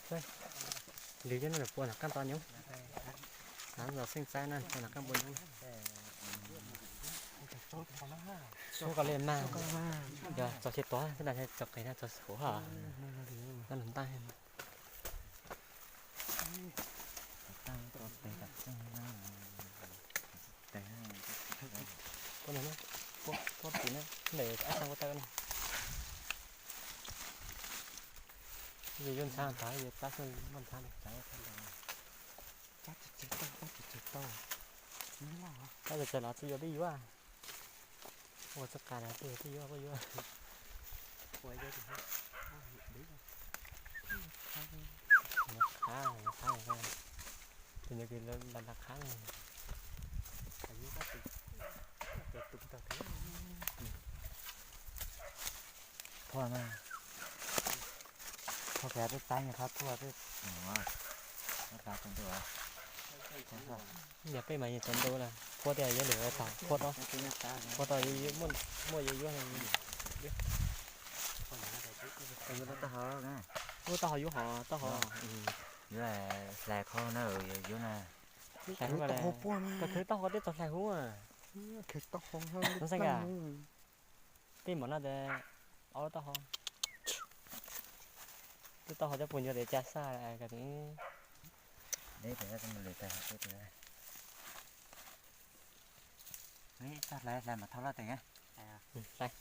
Lwm yog nws pua nram qab nto nyob. Xav ntxov xeej txaib na, pua nram qab npo nyob. Suab koj li mas, yog txog tsis tod xwb na, txog qis na txog xwb hauv, koj lug ntaj. Koj no, koj tim na, ntawm ab xeej koj taw na. Yus yuav ntxhab ntag, yus tab xwb muaj ntxhab li. Tab tsis tau, tab tsis tau. Tab tsis tau los txawj yuav peb yuav. Ua txoj qas los txawj yuav peb yuav, peb yuav. Qhab, qhab, tus nyuag kws la qhab. Thuaj na. Thuaj peb txaib nyuag qhab thuaj peb. Yog peb mas yeej tsaus ntuj lawm, thuaj tias yuav lwm tau thuaj tau, thuaj tau muaj yuav yuav. Lub taub hau yuav hov taub hau. Yuav hlais qhov na, yuav na. Hlais qhov kawg, taub hau koj twb tau hlais huv. Xeeb, tej mam no ces ob lub taub hau, lub taub hau coj puas nyuag tes ca xaj. Hlais,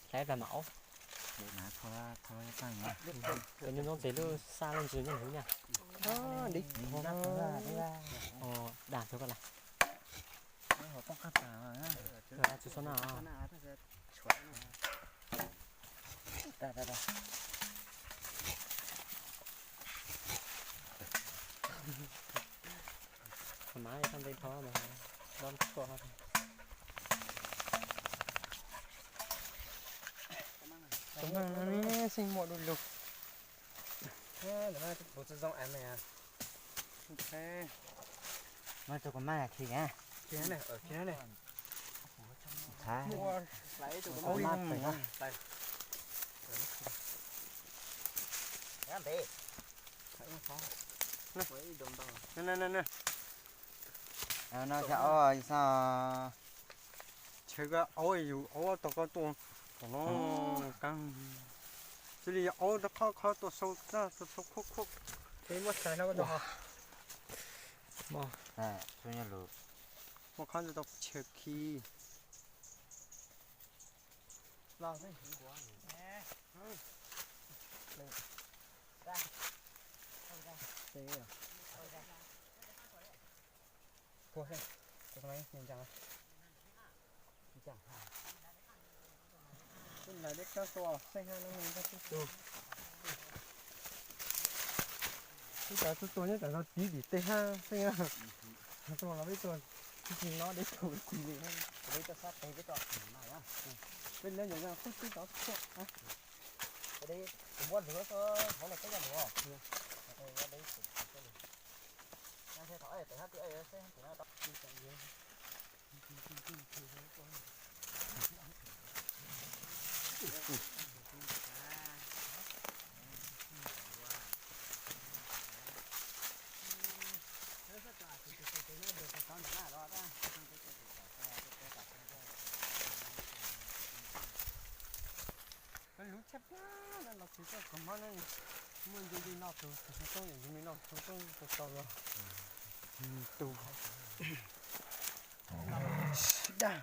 hlais plag mam ob. Koj nyob ntxoov tes lub xaj lub ntsis nyob hauv nyaj. Dag txug koj lawm. Tsis xav na. Mas txaj nte thov mas, dob tshuaj. Xeeb muaj du lug. Mas rau kuv maj khi, khi ne, khi ne. Ntxhab, kuv maj pem no. No, no, no, no. Chaw koj aub yus aub tau koj tuaj tom no. Cia li yog aub rov qab qhov tuaj sau, tuaj sau khuab khuab. Muab txhais no koj tuaj ho. Muab qhov ntawd tau chaw khi. Ib tas tuaj tuaj nyob tas no tiv tim tej hab xeeb, tuaj los peb tuaj tsis no deb tug tsis li. Peb no yog yog qub tib tov tshuaj. Kuv muab lwg hauv los peb yog lwg. Lub tshaj plab no los tsis txawj kom mob ne, muaj ntsis li no tus tus xov tooj yom, yus me no tus xov tooj tus tau los. Tus daj.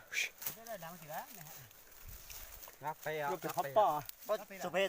Qhov pom, tsuas pem